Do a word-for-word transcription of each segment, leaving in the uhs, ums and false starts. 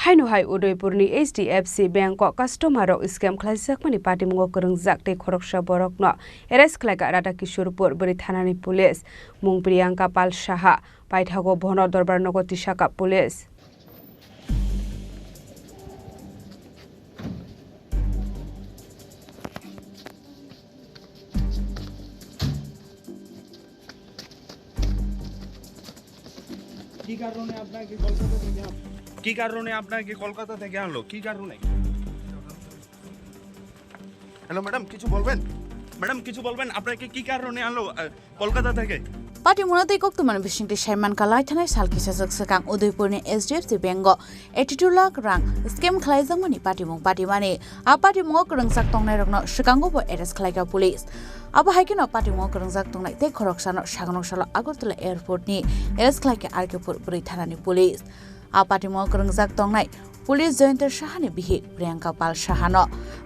Haino hai Udaipurni H D F C Bank o customer rok scam khlaijakmani patimungo kwrwngjak tei khoroksa borokno arrest khlaikha Radha Kishorpur bwrwi thanani police. Mung Priyanka Pal Saha, paithago bono dorbar nogo tisakha police. কি কারণে আপনাকে কলকাতা থেকে আন-, কি কারণে আপনাকে কলকাতা থেকে আনলো? কি কারণে? হ্যালো ম্যাডাম, কিছু বলবেন? ম্যাডাম, কিছু বলবেন? আপনাকে কি কারণে আনলো, আহ, কলকাতা থেকে? Patimungno tei koktwmani bisingtwi saiman kha, lai thanai sal kisa swk swkang Udaipurni H D F C Bank o eighty two lakh rang scam khlaijakmani patimung patimani. A patimungo kwrwngjak tongnairokno swkango bo arrest khlaikha police. Abo hai kheno patimungo kwrwngjak tongnai tei khoroksano sagonok salo Agartala Airport ni arrest khlaikha R K Pur bwrwi thanani police. A patimungo kwrwngjak tongnai police Jayanta Saha ni bihik Priyanka Pal Saha no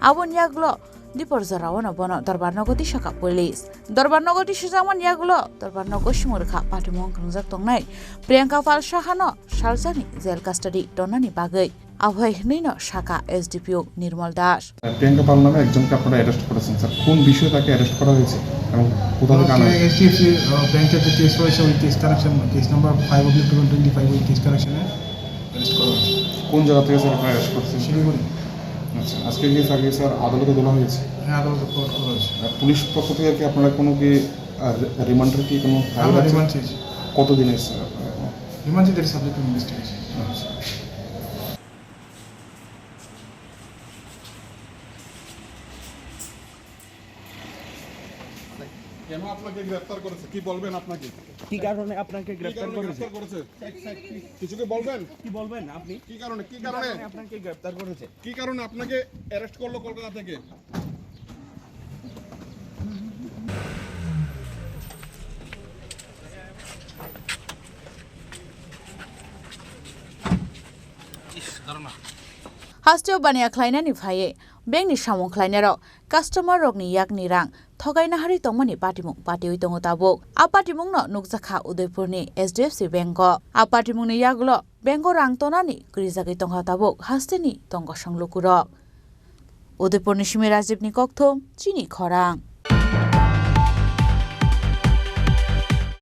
aboni yagulo Dipor jorao no bono dorbar nogo tisakha police. Dorbar nogo tisajakmani yagulo dorbar nogo sumung rwkha patimung kwrwngjak tongnai Priyanka Pal Saha no salsani jail custody tonnani bagwi. Abohai hwnwi no sakha S D P O Nirmal Das. Priyanka পাল নামে একজনকে আপনারা অ্যারেস্ট করেছেন, স্যার। কোন বিষয়ে তাকে অ্যারেস্ট করা হয়েছে এবং কোথা থেকে আনা হয়েছে? এসডিএফসি ব্রাঞ্চের যে কেস রয়েছে, ওই case connection, case number five of two thousand twenty five, ওই কেস কানেকশনে অ্যারেস্ট করা হয়েছে। কোন জায়গা থেকে, স্যার, আপনারা অ্যারেস্ট করছেন? শিলিগুড়ি। আচ্ছা, আজকে কি স্যারকে, স্যার, আদালতে তোলা হয়েছে? হ্যাঁ, আদালতে কোর্ট করা হয়েছে। আর পুলিশ পক্ষ থেকে কি আপনারা কোনো কি, আহ, রি-, রিমান্ডের কি কোনো ফাইল আমরা আছে? রিমান্ড চেয়েছি। কতদিন এসেছেন আপনারা এখন? রিমান্ড চেয়েছি, সাবজেক্ট টু ইনভেস্টিগেশন। আচ্ছা। কেন আপনাকে গ্রেফতার করেছে? কি বলবেন আপনাকে? কি কারণে আপনাকে কি গ্রেফতার কারণে করেছে? গ্রেফতার করেছে? কিছু কি বলবেন? কি বলবেন আপনি? কি কারণে? কি কি কারণে? কারণে আপনাকে গ্রেফতার করেছে? কি কারণে আপনাকে অ্যারেস্ট করলো কলকাতা থেকে? Hasteo baniya khlainani phaiwi bankni samung khlainairok customer rokni yakni rang thogaina harwi tongmani patimung patiwi tongo tabuk. A patimungno nukjakha Udaipurni H D F C Bank o. A patimungni yagulo bank o rang tonani kwrwijagwi tongkha tabuk hasteni tongkosong lukurok. Udaipurni simi Rajibni kokthum, chini khorang.